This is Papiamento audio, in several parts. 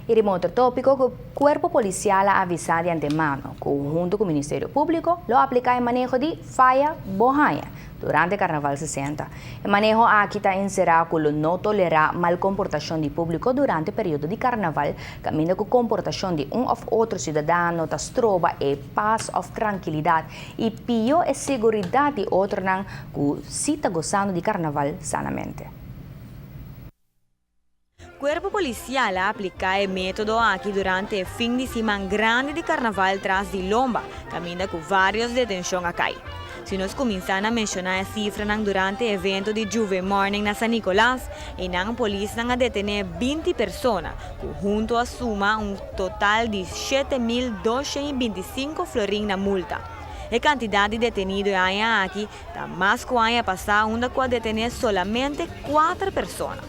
Y riba otro topico, cu Cuerpo Policial a avisa di antemano cu hunto cu Ministerio Publico lo aplica e maneho di Faya bo Haña durante Carnaval 60. E maneho aki ta encera cu lo no tolera mal comportacion di publico durante periodo di Carnaval, caminda cu comportacion di un of otro ciudadano ta stroba e paz of trankilidad y pio e seguridad di otronan cu si ta gozando di Carnaval sanamente. Cuerpo Policial a aplica e metodo aki durante e fin di siman grandi di Carnaval tras di lomba, caminda cu varios detencion a cay. Si nos cuminsa na menciona e cifranan durante e evento di Juve Morning na San Nicolas, eynan polisnan a detene 20 persona, cu hunto a suma un total di 7.225 florin na multa. E cantidad di detenido e aña aki ta mas cu aña pasa, unda cu a detene solamente 4 persona.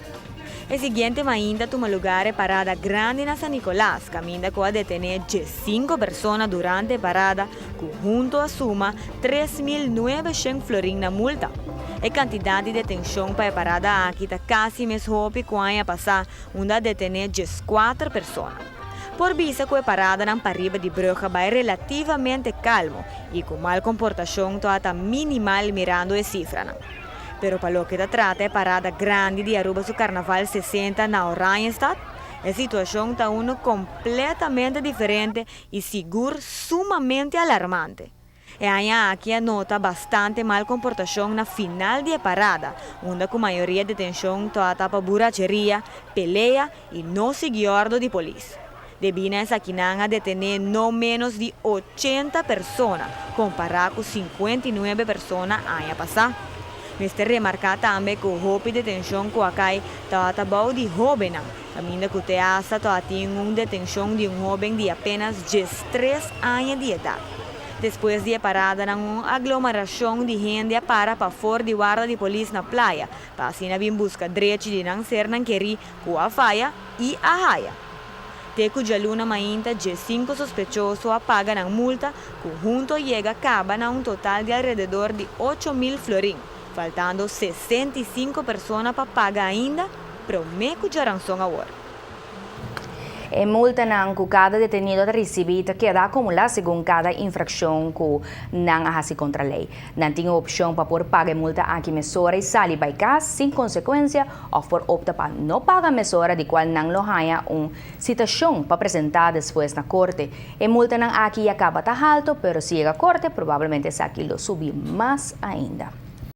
E siguiente mainta a tuma lugar e parada grandi na San Nicolas, caminda cu a detene 5 persona durante e parada, cu hunto a suma 3.900 florin na multa. E cantidad di detencion pa e parada aki ta casi mes hopi cu aña pasa, unda a detene 4 persona. Por bisa cu e paradanan pariba di brug a bay relativamente calmo y cu mal comportacion ta minimal mirando e cifranan. Pero pa loke ta trata e parada grandi di Aruba su Carnaval 60 na Oranjestad, e situacion ta uno completamente diferente y sigur sumamente alarmante. E aña aki a nota bastante mal comportacion na final di parada, unda cu mayoria detencion ta pa buracheria, pelea y no sigui ordo di polis. Debi na esakinan a detene no menos di 80 persona, compara cu 59 persona aña pasa. Mester remarca tambe cu hopi detencion cu a cay ta bou di hobennan. Caminda cu te hasta tin un detencion di un hoben di apenas 13 aña di edad. Despues di parada, un aglomeracion di hende a para pafor di warda di polis na Playa, pa asina bin busca derecho di nan sernan keri cu a faya y a haya. Te cu dialuna mainta, 5 sospechoso a paga nan multa, cu hunto a yega caba na un total di alrededor di 8 mil florin, faltando 65 persona pa paga ainda, prome cu diaranson awor. E multanan cu cada detenido ta ricibi ta keda acumula segun cada infraccion cu nan a haci contra ley. Nan tin opcion pa por paga multa aki mesora y sali bay cas sin consecuencia of por opta pa no paga mesora, di cual nan lo haya un citacion pa presenta despues na corte. E multanan aki ya caba ta halto, pero si yega corte, probablemente esaki lo subi mas ainda.